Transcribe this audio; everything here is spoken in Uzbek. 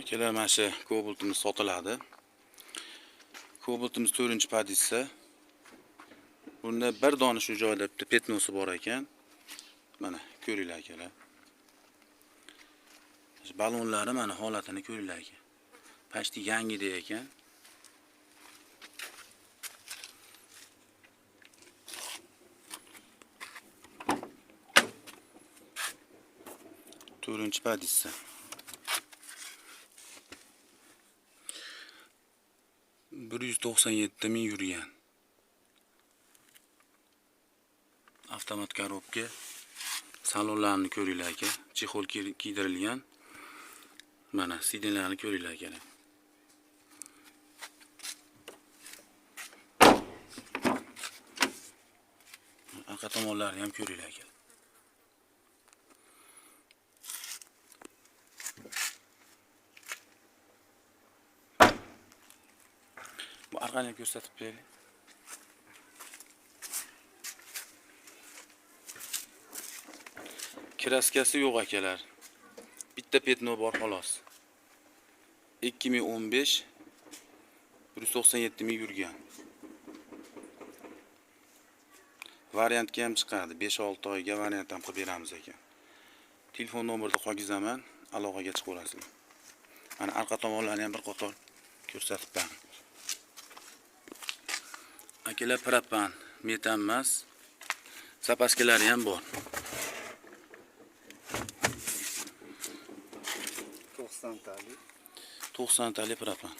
Akalar, mana shu Cobaltimiz sotiladi. Cobaltimiz 4-pozitsiya. Bunda bir dona shu joyda bitta пятно si bor ekan. Mana ko'ringlar, akalar. Shu balonlari mana holatini ko'ringlar aka. Почти yangidek ekan. 4-pozitsiya. 197 ming yurgan. Avtomat коробка. Salonlarini ko'ringlar, aka. Чехол kiydirilgan. Mana сиденье larni ko'ringlar, akalar. Orqa tomonlarini ham ko'ringlar, akalar. Bu orqani ham ko'rsatib beraylik. Краска si yo'q, akalar. Bitta пятно bor xolos. 2015, 197 ming yurgan. Variantga ham chiqadi. 5-6 oyga variant ham qilib beramiz ekan. Telefon nomerida qolgizaman, aloqaga chiqaverasizlar. Mana arqa tomonlarini ham bir qator ko'rsatib beraman. Akalar, propan, metan emas. Запаска lari ham bor. 90 talik. 90 talik propan.